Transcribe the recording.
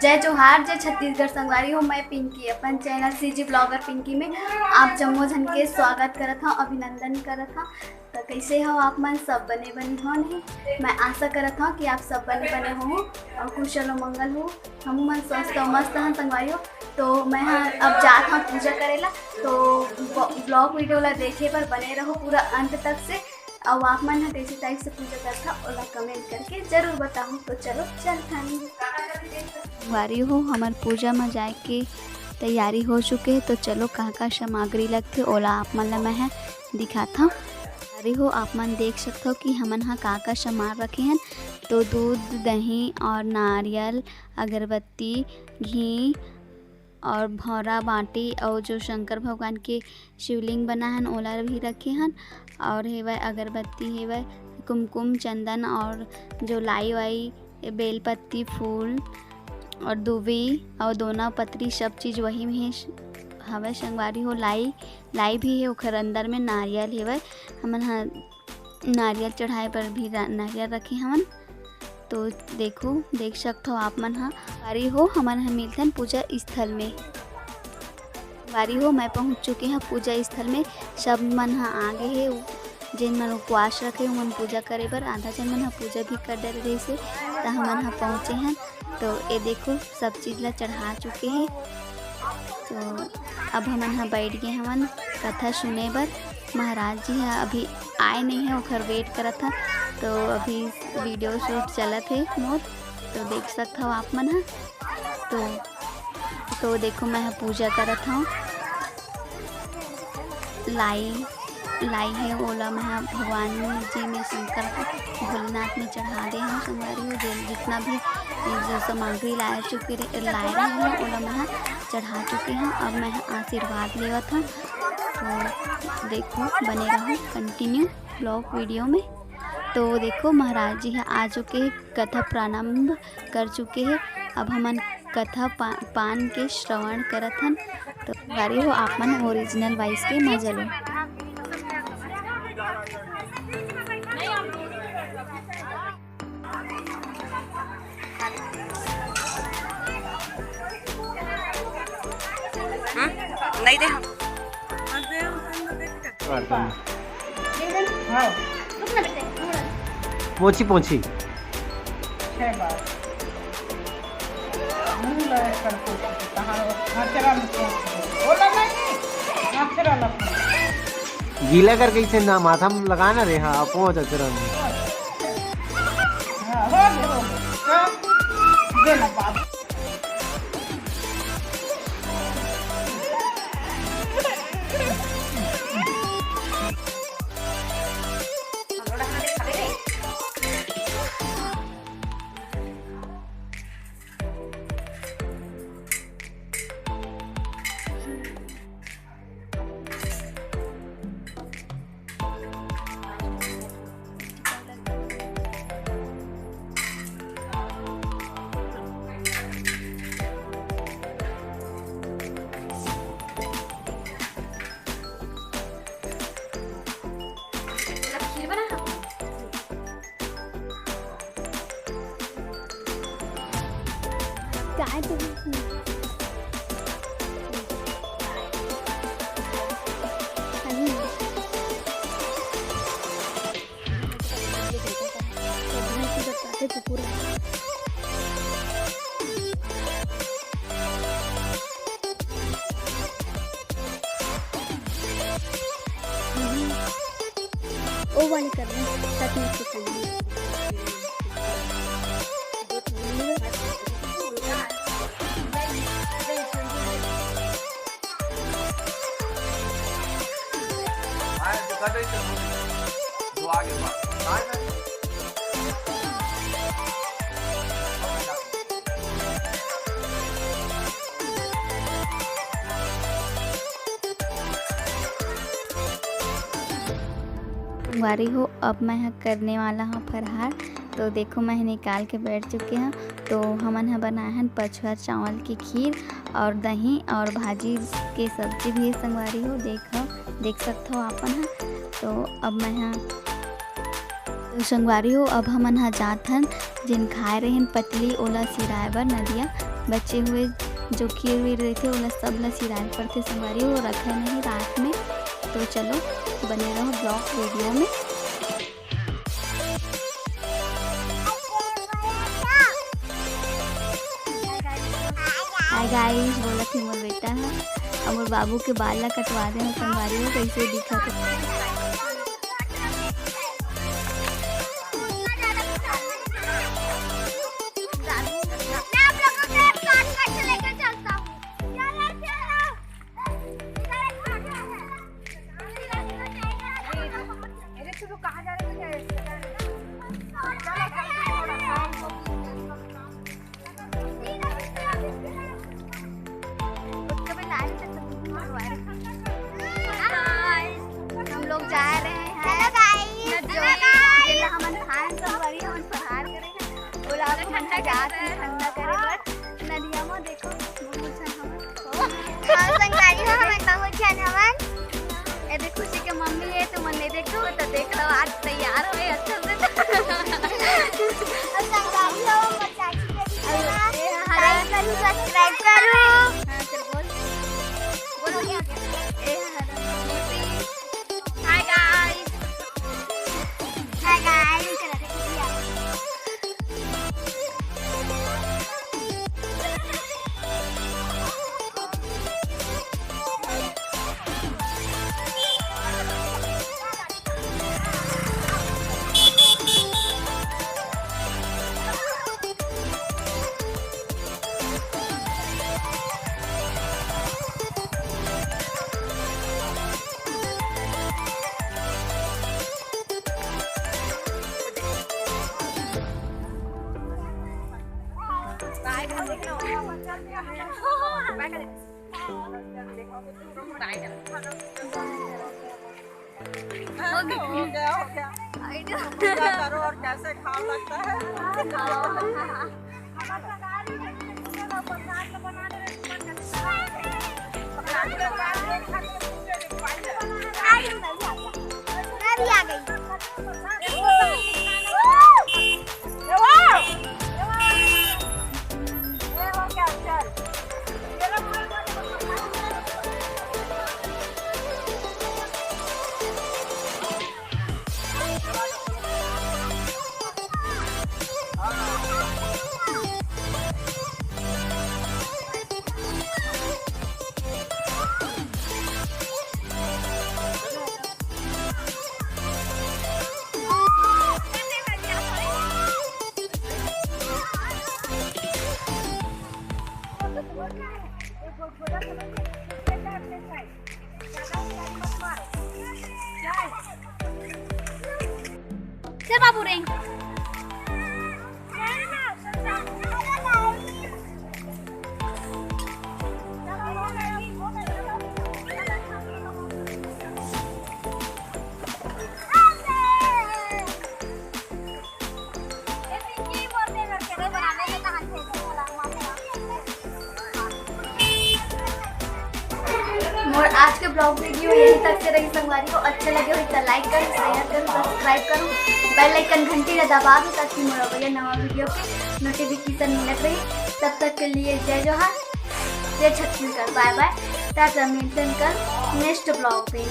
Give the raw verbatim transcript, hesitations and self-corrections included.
जय जोहार, जय छत्तीसगढ़ संगवारी हो। मैं पिंकी, अपन चैनल सीजी ब्लॉगर पिंकी में आप जम्मो झन के स्वागत करत हव, अभिनंदन करत हव। तो कैसे हो आप मन? सब बने बने हो नहीं? मैं आशा करत हव कि आप सब बने बने हो और कुशल और मंगल हो। हम मन स्वस्थ और मस्त हन संगवारी हो। तो मैं ह अब जात हव पूजा करेला। तो ब्लॉग वीडियो ला देखे बर बने रहो पूरा अंत तक से। अउ आप मन ह कैसे टाइप से पूजा करथा, ओला कमेंट करके जरूर बताहू। तो चलो चलथन। संगवारी हो, हमर पूजा म जाए के तैयारी हो चुके हे। तो चलो, का का सामग्री लगथे, ओला आप मन ला मैं ह दिखाथव। संगवारी हो, आप मन देख सकथव कि हमन ह का का सामान रखे हन। तो दूध, दही और नारियल, अगरबत्ती, घी और भौरा बाटी और जो शंकर भगवान के शिवलिंग बना हन, ओला भी रखे हन। और हेवय अगरबत्ती, हेवय कुमकुम, चंदन और जो लाई वाई, बेलपत्ती, फूल और दुबी और दोना पतरी, सब चीज वही में हे। हवय संगवारी हो, लाई, लाई भी हे, ओखर अंदर में नारियल हेवय। हमन ह नारियल चढ़ाए बर भी रा-, नारियल रखे हवन। तो देखो, देख सकथव आप मन ह। संगवारी हो, हमन ह मिलथन पूजा स्थल में। संगवारी हो, मैं पहुंच चुके हव पूजा स्थल में। सब मन ह आ गे हे, उ-, जेन मन उपवास रखे, उमन पूजा करे बर। आधा जन मन ह पूजा भी कर डरे रहिस हे, त हमन ह पहुंचे हन। तो ये देखो, सब चीज ला चढ़ा चुके हे। तो अब हमन ह बैठ गे हवन कथा सुने बर। महाराज जी ह अभी आए नहीं है, ओखर वेट करत ह। तो अभी वीडियो शूट चलत हे मोर, तो देख सकत हव आप मन ह। तो, तो देखो, मैं ह पूजा करत हव। लाई, लाई हे, ओला मैं ह भगवान जी में, शंकर भोलेनाथ में चढ़ा दे हव। संगवारी हो, जे जितना भी जो सामग्री लाए चुके रहे, लाए रहे हव, ओला मैं ह चढ़ा चुके हव। अब मैं ह आशीर्वाद लेवत हव। तो देखो, बने रहो कंटिन्यू ब्लॉग वीडियो में। तो देखो, महाराज जी ह आ चुके हे, कथा प्रारंभ कर चुके हे। अब हमन कथा पा-, पान के श्रवण करत हन। तो संगवारी हो, आप मन ओरिजिनल वॉइस के मजा लो। हम्म? नहीं दे हम। पोंछी, पोंछी। छह बार। मुंह ला एकर पोंछी, कहाँ अचरा में पोंछ दे। बोला नहीं, अचरा ला पोंछ। गीला करके इसे ना माथा में लगा ना रे, हाँ, पोंछ अचरा में। हाँ, हो गए, हो गए। हाँ, दे ना बाबू। काय तो वो वाली कर रहे हैं, सच में अच्छी खानी है। संगवारी हो, अब मैं ह करने वाला हूँ फरहार। तो देखो, मैं निकाल के बैठ चुके हूँ। तो हमन ह बनाए हन पछुआ चावल की खीर और दही और भाजी के सब्जी भी हे संगवारी हो। देखो, देख सकत हो आप मन ह। तो अब मैं ह, तो संगवारी हो, अब हमन ह जात हन, जेन खाए रहेन पतली, ओला सिराए बर नदिया। बचे हुए जो खीर वीर रहिथे, ओला सब ला सिराए पड़थे संगवारी हो, रखे नहीं रात में। तो चलो, बने रहो vlog video में। Hi guys, बोलत हे मोर बेटा ह, अउ मोर बाबू के बाल ला कटवा दे हव संगवारी हो, कइसे दिखत हे। हम लोग जा रहे हैं। Hello guys। नदिया में, जेला हमन खान संगवारी, हमन फरहार करे हैं। ओला अब हमन जात हैं ठंडा करे बर। नदिया में देखो, बहुत झन हमन। हाँ, संगवारी हो, हमन बहुत झन हमन। ये देखो, खुशी के मम्मी है, तुमन नहीं देखो तो देख लो, आज तैयार होए अच्छा से। और संगवारी हो, मोर चाची के भी channel like करू, subscribe करू। हाँ, चल बोल। बोल, बोल। ए, हाँ, हाँ। Hi guys। Hi guys। हो गया, हो गया। पूजा करो और कैसे खाओ लगता है। मैं भी आ गई। मोर आज के vlog video यही तक से रही संगवारी हो। अच्छा लगे हो तो like करो, share करो, subscribe करो, bell icon घंटी ला दबा दो ताकि मोर अवइया नवा video के notification मिलत रही। तब तक के लिए जय जोहार, जय छत्तीसगढ़, bye bye, टाटा, मिलते हैं कल next vlog पे।